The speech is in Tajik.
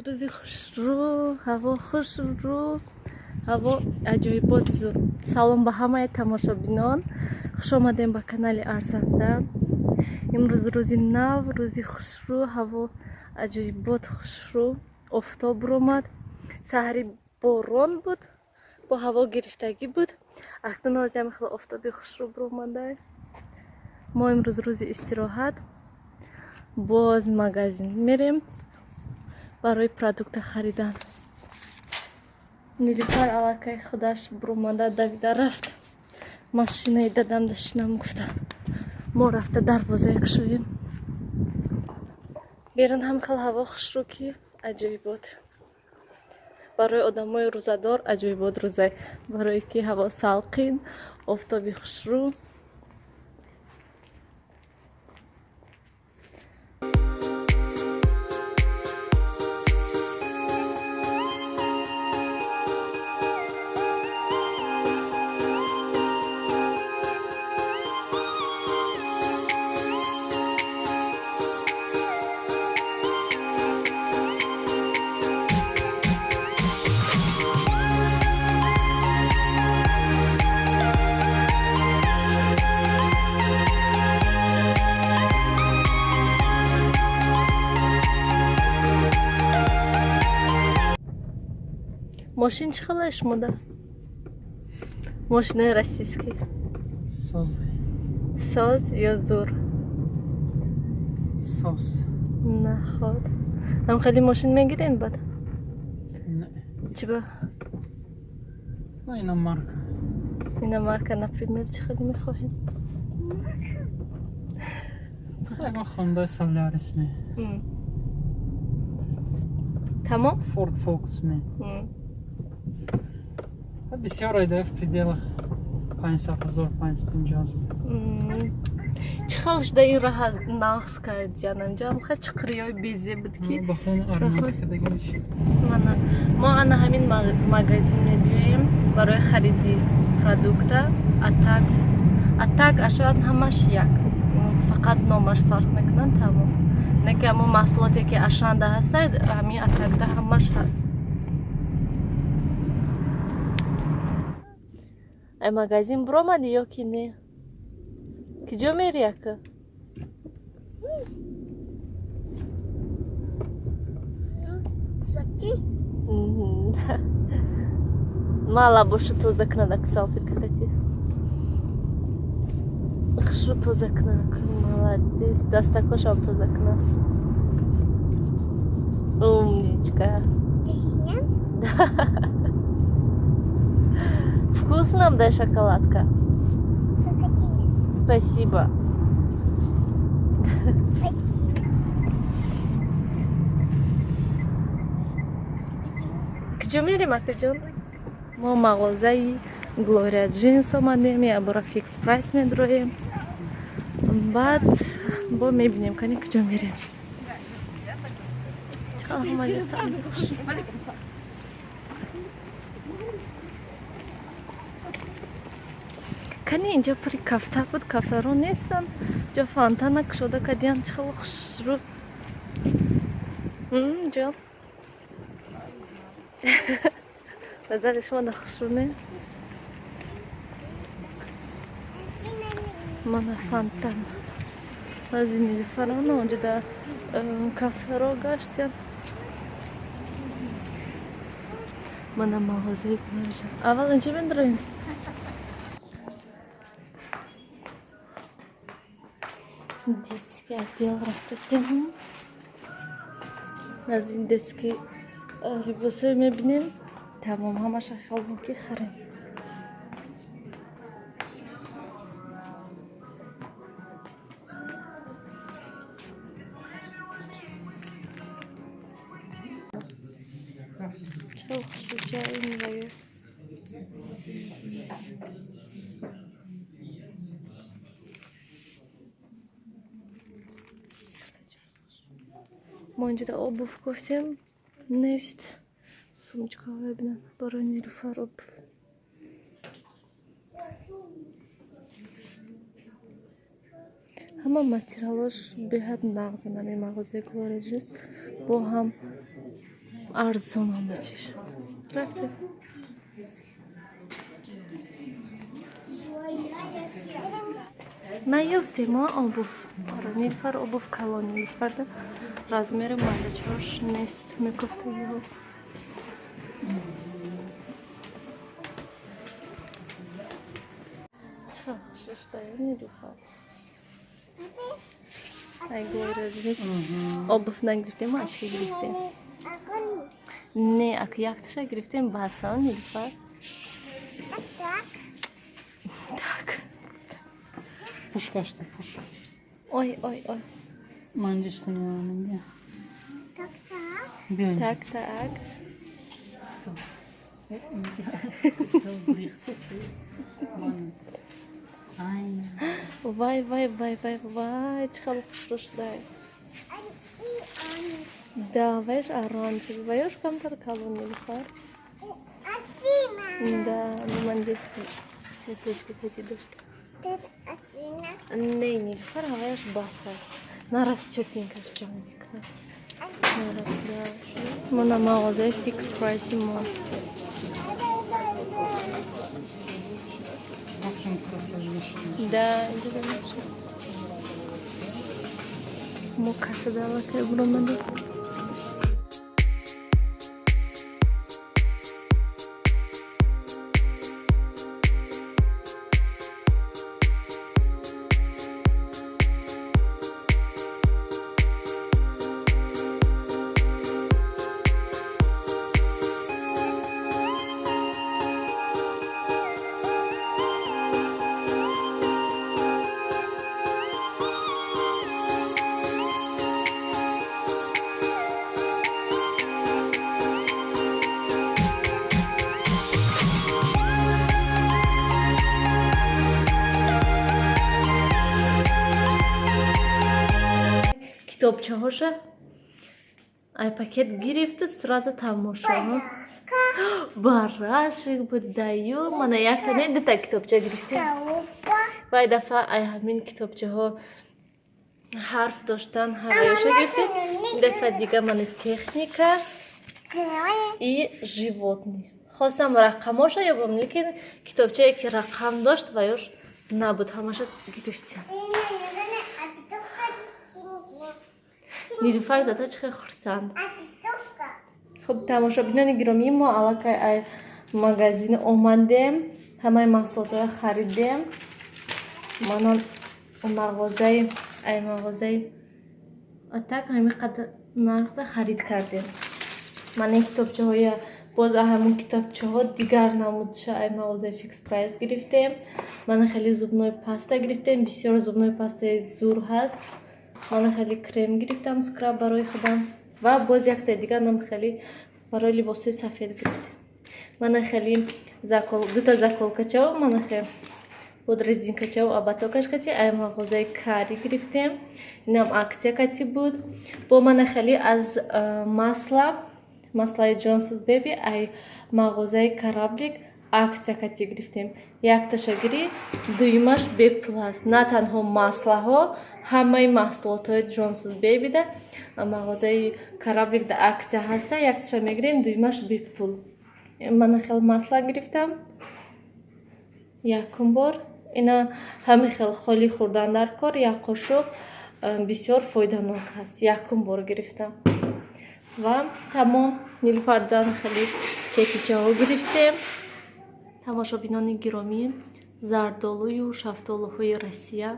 Рӯзи хушрӯ, ҳаво хушрӯ, ҳаво аҷоибот зур. Салом ба ҳамаи тамошобинон. Хуш омадем ба канали Арзанда. Имрӯз рӯзи нав, рӯзи хушрӯ, ҳаво аҷоибот хушрӯ. Офтоб ромад. Саҳари борон буд, бо ҳаво гирифтагӣ буд. Акнун ҳозир хеле офтоби хушрӯ ромада. Мо имрӯз рӯзи истироҳат. Боз магазин мерем барои продукта харидан. Нилуфар аллакай худаш буромада давида рафт. Машинаи дадам дашинам гуфта. Мо рафта дарвоза кушоем. Берун ҳам хел ҳаво хушрӯ ки аҷоибот. Барои одамои рӯзадор аҷоибот рӯза. Барое ки ҳаво салқин, офтоби хушрӯ. Мошин чӣ хеле шумода? Мошинаи российский. Соз. Соз ё зур? Соз. Наход. Ҳам хеле мошин мегирем баъд? Не. Чиба? На иномарка. Иномарка, например, чӣ хеле мехоҳем? Ягон Honda Solaris ме. Тамом? Ford Focus ме. Бисёр айда в пределах 500 ҳазор, 550 ҳазор. Чӣ хел шуда ин раҳа нағз кард ҷанамҷо? Ҳамха чиқриёи безе буд ки. Бахон арманка кардагиш. Мана мо ана ҳамин магазин мебиёем барои хариди продукта. Атак Атак ашояд ҳамаш як. Фақат номаш фарқ мекунанд, тамом. Не ки ҳамон маҳсулоте ки Ашанда ҳастад, ҳамин Атакда ҳамаш ҳаст. Ай магазин буромадӣ ё ки не? Киҷо мери ака? Ма лабошу тоза кунад ак салфетка кати. Хушрӯ тоза кунад. Молодец. Дастакошам тоза кунад. Умничка. Да. Вкусно, да, шоколадка? Спасибо. Куҷо мерем, акаҷон? Мо мағозаи Глория Джинс омадем, якбора Фикс Прайс медроем. Баъд бо мебинем, кани куҷо мерем. Чӣ ҳама кани инҷо пури кафтар буд, кафтарҳо нестанд. Ҷо фонтана кушода кардиянд, чӣ хеле хушрӯ. Ҷон. Назари шумо да хушрӯ не? Мана фонтан. Баъзи нилуфарона онҷо да кафтарҳо гаштиянд. Мана мағозаи Глория. Аввал инҷо медроем. Детский отдел рафтастем. Аз ин детский либосҳое мебинем. Тамом, ҳамаша хиёл буд ки харем. Чаро хушрӯҷа ин ваю? Мо инҷода обув гуфтем, нест. Сумочкаҳо мебинам барои Нилуфар обув. Ҳама материалош беҳад нағзанд ҳамин мағозаи Глория Джинс. Бо ҳам Арзон ҳама чиз. Рафтем. Наёфтем а обувь. Нилфар обувь калони. Нилфарда размери майдачаош нест, мегуфтагиҳо. Нилуфар. Ай говорит, обувь нагирифтем, очки гирифтем. Не, ак якташа гирифтем, баса, Нилуфар. Так. Пуш кашта, пуш. Ой, ой, ой. Манҷишта меонем, бия. Бия. Так, так. Стоп. Вай, вай, вай, вай, вай, чӣ хеле хушрӯ шудай. Да, вайш оранжевый. Вайош камтар калон, Нилуфар. Да, ман дести цветочки кати дошта. Не, Нилуфар, ҳаваяш баса. Нарас тётенькаш ҷамъ мекунад. Нарас, да. Мана мағозаи Фикс Прайси мо. Да, инҷо мешавад. Мо кассада аллакай буромадем. Китобчаҳоша ай пакет гирифту сразу тамошо. Барашик будаю. Мана якта не, дута китобча гирифтем. Вай дафъа ай ҳамин китобчаҳо ҳарф доштан ҳаваёша гирифтем. Ин дафъа дига мана техника и животные. Хостам рақамоша ёбам, лекин китобчае ки рақам дошт, ваёш набуд, ҳамаша гирифтем. Нилуфар зата чӣ хел хурсанд. Хуб, тамошобинони гиромӣ, мо аллакай ай магазин омадем, ҳамаи маҳсулотҳоя харидем. Мана мағозаи, ай мағозаи атак ҳамин қадр нархда харид кардем. Мана ин китобчаҳоя, боз ҳамун китобчаҳо дигар намудша ай мағозаи Фикс Прайс гирифтем. Мана хеле зубной паста гирифтем, бисёр зубной пастаи зур ҳаст. Мана хеле крем гирифтам, скраб барои худам, ва боз яктаи дигар нам хеле барои либосҳои сафед гирифтем. Мана хеле дута заколкачао, мана хел под резинкачао абатокаш кати ай мағозаи Кари гирифтем. Инам акция кати буд. Бо мана хеле аз масла, маслаи Джонсон Беби ай мағозаи Кораблик акция кати гирифтем. Якташа гирӣ, дуюмаш бепул ҳаст. На танҳо маслаҳо, ҳамаи маҳсулотҳои Джонсон Бебида мағозаи Корабликда акция ҳаста, якташа мегирем, дуюмаш бепул. Мана хел масла гирифтам якум бор. Ина ҳамин хел холӣ хӯрдан дар кор, як қошуқ бисёр фоиданок ҳаст. Якум бор гирифтам. Ва тамом. Нилуфардан хеле кекичаҳо гирифтем. Тамошобинони гиромӣ, зардолую шафтолуҳои Россия.